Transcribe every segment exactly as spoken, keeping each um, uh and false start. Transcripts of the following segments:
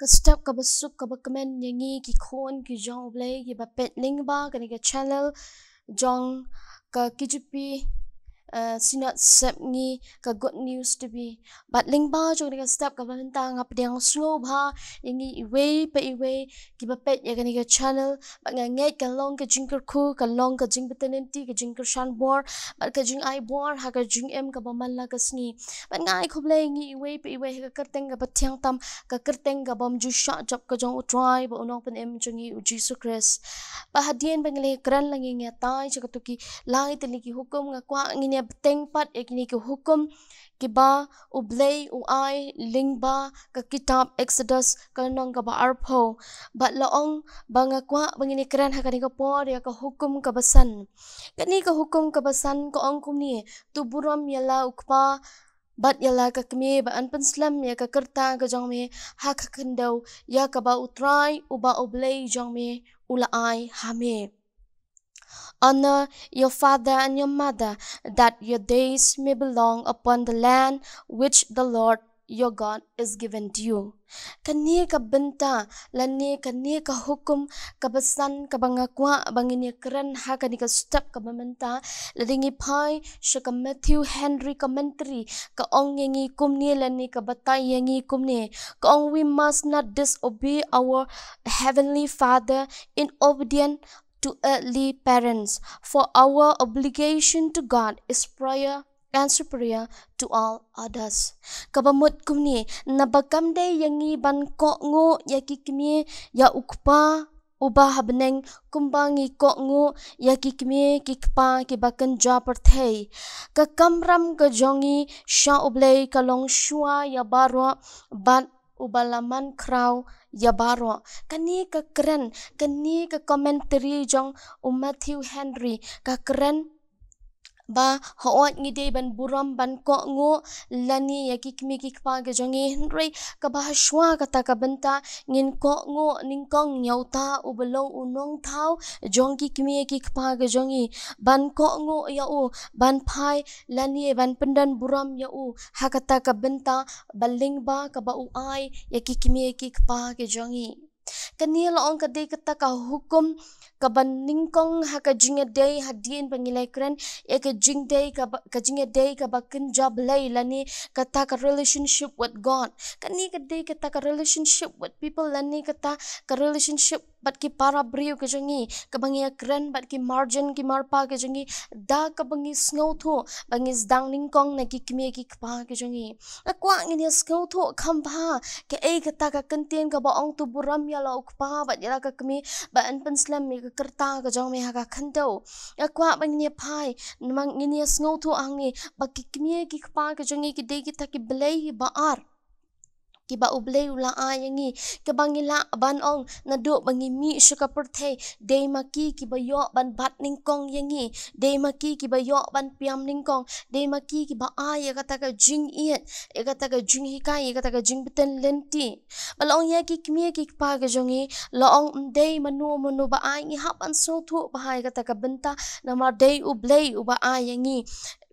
ka step kaba suk kaba kmen ïa ngi ki khun ki jong U Blei kiba peit lyngba kane ka channel jong ka K J P, eh, Synod Sepngi, ka Good News T V. Bad lyngba jong kane ka step kaba mynta nga pdiang sngewbha ïa ngi iwei pa iwei kiba peit ïa kane ka channel, bad nga ngeit ka long ka jingkyrkhu, ka long ka jingpyntip lynti, ka jingkyrshan bor, bad ka jingai bor ha ka jingim kaba man la ka sngi. Bad nga ai khublei ïa ngi iwei pa iwei ha ka kyrteng kaba thiang tam, ka kyrteng kaba ym ju shah jop ka jong U Trai bad U Nongpynim jong ngi U Jisu Khrist. Bad hadien ba ngi la kren la ngi ïa tai sha kato ki lai tylli ki hukum, nga kwah ngin ïa bteng pat ïa kine ki hukum kiba U Blei u ai lyngba ka kitab Exodus ka lynnong kaba arphew. Bad la ong ba nga kwah ba ngin ïa kren ha kane ka por ïa ka hukum kaba san. Kane ka hukum kaba san ka ong kumne: To burom ïa la u kpa bad ïa la ka kmie, bad yn pynslem ïa ka kyrta ka jong me ha ka khyndew ïa kaba U Trai uba U Blei jong me u la ai ha me. Honor your father and your mother, that your days may be long upon the land which the Lord your God is given to you. Kane ka bynta lane kane ka hukum kaba san kaba nga kwah ba ngin ïa kren ha kane ka step kaba mynta, lada ngi phai sha ka Matthew Henry Commentary, ka ong ïa ngi kumne lane ka batai ïa ngi kumne. Ka ong, "We must not disobey our Heavenly Father in obedience to earthly parents, for our obligation to God is prior and superior to all others." Kaba mut kumne, naba kam dei ïa ngi ban kohnguh ïa ki kmie ïa u kpa uba ha bneng kumba ngi kohnguh ïa ki kmie ki kpa kiba kynja pyrthei. Ka kamram ka jong ngi sha U Blei ka long shuwa ïa baroh bad uba la man khraw ïa baroh. Kane ka kren, kane ka commentary jong u Matthew Henry ka kren ba hooid ngi dei ban burom ban kohnguh lane ïa ki kmie ki kpa ki jong ngi, hynrei kaba ha shuwa kata ka bynta ngin kohnguh nyngkong ïa uta uba long u nongthaw jong ki kmie ki kpa ki jong ngi, ban kohnguh ïa u, ban phai lane ban pyndon burom ïa u ha kata ka bynta ba lyngba kaba u ai ïa ki kmie ki kpa ki jong ngi. Kane la ong ka dei kata ka hukum kaba nyngkong ha ka jingïadei hadien ba ngi la kren ïa ka jingdei kaba, ka jingïadei kaba kynja Blei lane kata ka relationship with God. Kane ka dei kata ka relationship with people lane kata ka relationship bad ki para briew ki jong ngi, kaba ngi ïa kren bad ki marjan ki marpa ki jong ngi, da kaba ngi sngewthuh ba ngi sdang nyngkong na ki kmie ki kpa ki jong ngi. Nga kwah ngin ïa sngewthuh kham bha kaei kata ka kyntien kaba ong, "To burom ïa la u kpa bad ïa la ka kmie, bad yn pynslem ïa ka kyrta ka jong me ha ka khyndew." Nga kwah ba ngin ïa phai, namar ngin ïa sngewthuh hangne ba ki kmie ki kpa ki jong ngi ki dei kita ki blei ba ar kiba U Blei u la ai ïa ngi, kiba ngi lah ban ong naduh ba ngi mih sha ka pyrthei, dei ma ki kiba ïoh ban bat nyngkong ïa ngi, dei ma ki kiba ïoh ban piam nyngkong, dei ma ki kiba ai ïa kata ka jingïeit, ïa kata ka jinghikai, ïa kata ka jingpyntip lynti. Ba la ong ïa ki kmie ki kpa ki jong ngi, la ong ym dei mano mano ba ai, ngi hap ban sngewthuh bha ïa kata ka bynta, namar dei U Blei uba ai ïa ngi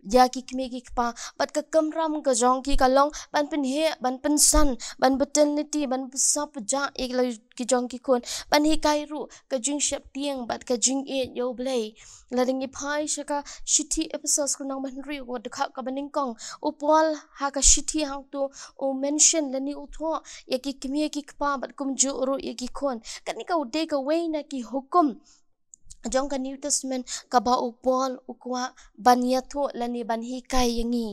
ïa ki kmie ki kpa. Bad ka kamram ka jong ki ka long ban pynheh, ban pynsan, ban pyntip lynti, ban pynsngewbha ïa la ki jong ki khun, ban hikai ruh ka jingsheptieng bad ka jingïeit ïa U Blei. Lada ngi phai sha ka shithi Ephesos ka lynnong ba hynriew ka dkhot kaba nyngkong, u Paul ha ka shithi hangto u mention lane u thoh ïa ki kmie ki kpa bad kumjuh ruh ïa ki khun. Kane ka dei kawei na ki hukum jong ka New Testament kaba u Paul u kwah ban ïathuh lane ban hikai ïa ngi.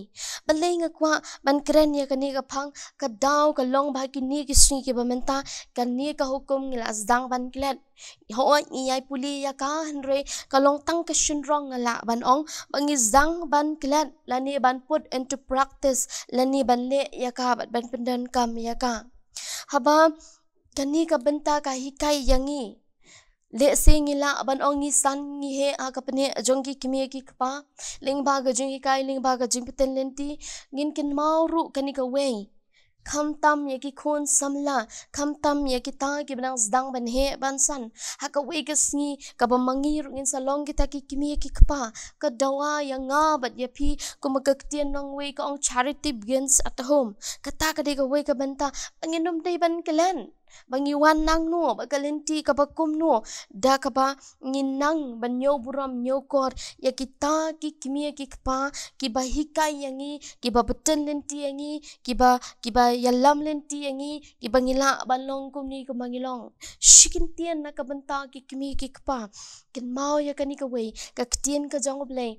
Balei nga kwah ban kren ïa kane ka phang? Ka daw ka long ba ha kine ki sngi kiba mynta kane ka hukum ngi la sdang ban klet. Hooid ngi ïai pule ïa ka, hynrei ka long tang ka shynrong, nga lah ban ong, ba ngi sdang ban klet lane ban put into practice lane ban leh ïa ka bad ban pyndonkam ïa ka. Haba kane ka bynta ka hikai ïa ngi, lehse ngi lah ban ong ngi san, ngi heh ha ka pyrthei jong ki kmie ki kpa, lyngba ka jinghikai, lyngba ka jingpyntip lynti. Ngin kynmaw ruh kane kawei, khamtam ïa ki khun samla, khamtam ïa kita kiba nang sdang ban heh ban san. Ha kawei ka sngi kaba ma ngi ruh ngin sa long kita ki kmie ki kpa. Ka dawa ïa nga bad ïa phi, kumba ka ktien nongwei ka ong, charity begins at home. Kata ka dei kawei ka bynta ba ngin ym dei ban klet. Ba ngi wan nangno, bad ka lynti kaba kumno, da kaba ngi nang ban ñiew burom ñiew kor ïa kita ki kmie ki kpa kiba hikai ïa ngi, kiba bteng lynti ïa ngi, kiba, kiba ïalam lynti ïa ngi, kiba ngi lah ban long kumne kumba ngi long. Shi kyntien na ka bynta ki kmie ki kpa. Kynmaw ïa kane kawei ka ktien ka jong U Blei.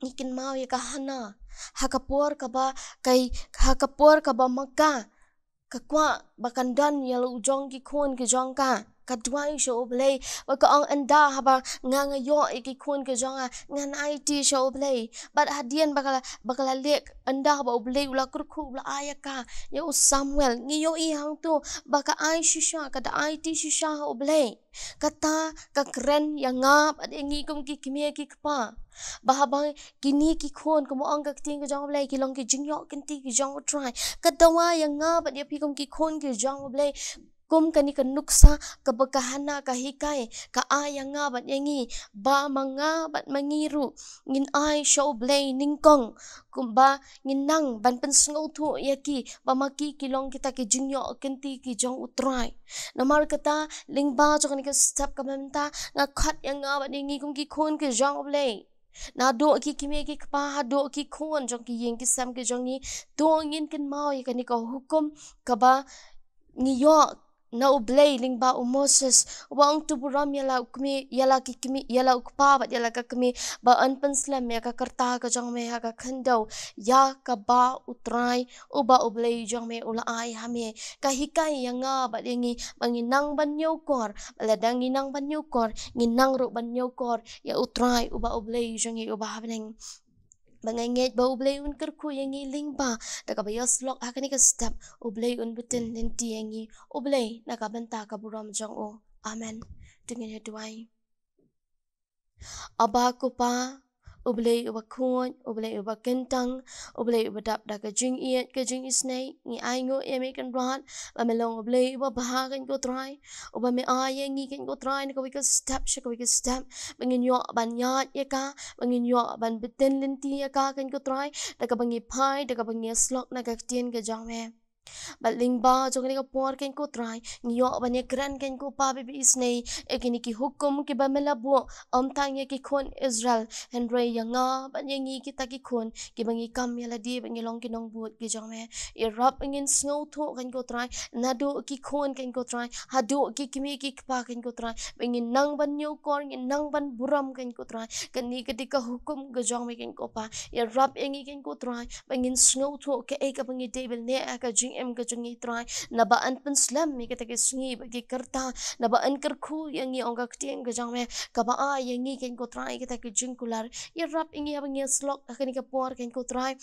Ngi kynmaw ïa ka Hana. Ha ka por kaba, kai, ha ka por kaba ma ka ka kwah ba kan don ïa la u jong ki khun ki jong ka, ka duwai sha U Blei, ba ka ong, ynda haba nga nga ïoh ïa ki khun ki jong nga, ngan aiti sha U Blei. Bad hadien ba ka la, ba ka la leit, ynda haba U Blei u la kyrkhu, u la ai ïa ka ïa u Samuel, ngi ïohi hangto ba ka ai shisha, ka da aiti shisha ha U Blei. Kata ka kren ïa nga bad ïa ngi kum ki kmie ki kpa. Ba haba kine ki khun, kum ong ka ktien ka jong U Blei, ki long ki jingïoh kynti ki jong U Trai, ka dawa ïa nga bad ïa phi kum ki khun ki jong U Blei. Kum kane ka nuksa kaba ka Hana ka hikai, ka ai ïa nga bad ïa ngi, ba ma nga bad ma ngi ruh ngin ai sha U Blei nyngkong, kumba ngin nang ban pynsngewthuh ïa ki ba ma ki ki long kita ki jingïoh kynti ki jong U Trai. Namar kata, lyngba jong kane ka step kaba mynta, nga khot ïa nga bad ïa ngi kum ki khun ki jong U Blei, naduh ki kmie ki kpa haduh ki khun jong ki ïing ki sem ki jong ngi, to ngin kynmaw ïa kane ka hukum kaba ngi ïoh na U Blei lyngba u Moses, uba ong, to burom ïa la u kmie, ïa la ki kmie, ïa la u kpa bad ïa la ka kmie, ba yn pynslem ïa ka kyrta ka jong me ha ka khyndew, ïa kaba U Trai, uba U Blei jong me u la ai ha me. Ka hikai ïa nga bad ïa ngi ba ngin nang ban ñiewkor, ba lada ngin nang ban ñiewkor, ngin nang ruh ban ñiewkor ïa U Trai, uba U Blei jong ngi uba ha bneng. Ba nga ngeit ba U Blei un kyrkhu ïa ngi lyngba da kaba ïasyllok ha kane ka step. U Blei un bteng lynti ïa ngi. U Blei na ka bynta ka burom jong u. Amen. To ngin ïa duwai. Aba ko Pa, U Blei uba khuid, U Blei uba kyntang, U Blei uba dap da ka jingïeit, ka jingisynei, ngi ainguh ïa me Kynrad ba me long U Blei uba bha, kan ko Trai, uba me ai ïa ngi, kan ko Trai, na kawei ka step sha kawei ka step, ba ngin ïoh ban ïaid ïa ka, ba ngin ïoh ban bteng lynti ïa ka, kan ko Trai, da kaba ngi phai, da kaba ngi ïasyllok na ka ktien ka jong me. Bad lyngba jong kane ka por, kan ko Trai, ngi ïoh ban ïakren, kan ko Pa, ba isynei ïa kine ki hukum kiba me la buh, ym tang ïa ki khun Israel, hynrei ïa nga bad ïa ngi kita ki khun kiba ngi kam ïa lade ba ngi long ki nongbud ki jong me. Ïarap ba ngin sngewthuh, kan ko Trai, naduh ki khun, kan ko Trai, haduh ki kmie ki kpa, kan ko Trai, ba ngin nang ban ñiewkor, ngin nang ban burom, kan ko Trai. Kane ka dei ka hukum ka jong me, kan ko Pa. Ïarap ïa ngi, kan ko Trai, ba ngin sngewthuh kaei kaba ngi dei ban leh ha ka jingim ka jong ngi, Trai, naba yn pynslem ïa kita ki sngi bad ki kyrta, naba yn kyrkhu ïa ngi, ong ka ktien ka jong me, kaba ai ïa ngi, kan ko Trai, kita ki jingkular. Ïarap ïa ngi haba ngi ïasyllok ha kane ka por, kan ko Trai.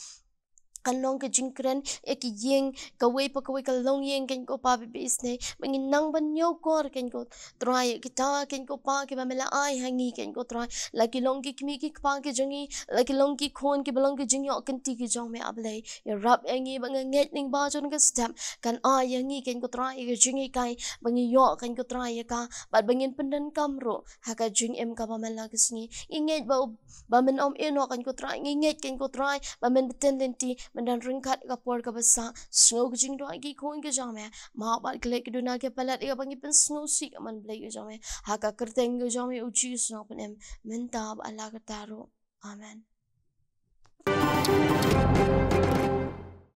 Kan long ka jingkren ïa ki ïing, kawei pa kawei ka longïing, kan ko Pa, ba isynei, ba ngin nang ban ñiewkor, kan ko Trai, ïa kita, kan ko Pa, kiba me la ai ha ngi, kan ko Trai, la ki long ki kmie ki kpa ki jong ngi, la ki long ki khun kiba long ki jingïoh kynti ki jong me, A Blei. Ïarap ïa ngi, ba nga ngeit lyngba jong kane ka step kan ai ïa ngi, kan ko Trai, ïa ka jinghikai ba ngi ïoh, kan ko Trai, ïa ka, bad ba ngin pyndonkam ruh ha ka jingim kaba man la ka sngi. Ngi ngeit ba u ba men ym ïehnoh, kan ko Trai, ngi ngeit, kan ko Trai, ba men bteng lynti, men don ryngkat ka por kaba sah. Sngew ka jingduwai ki khun ki jong me, map bad klet ki duna ki palat ïa kaba ngi pynsngewsih, ko Blei ka jong me. Ha ka kyrteng ka jong me, U Jisu, nga pynim mynta bad la katta ruh. Amen.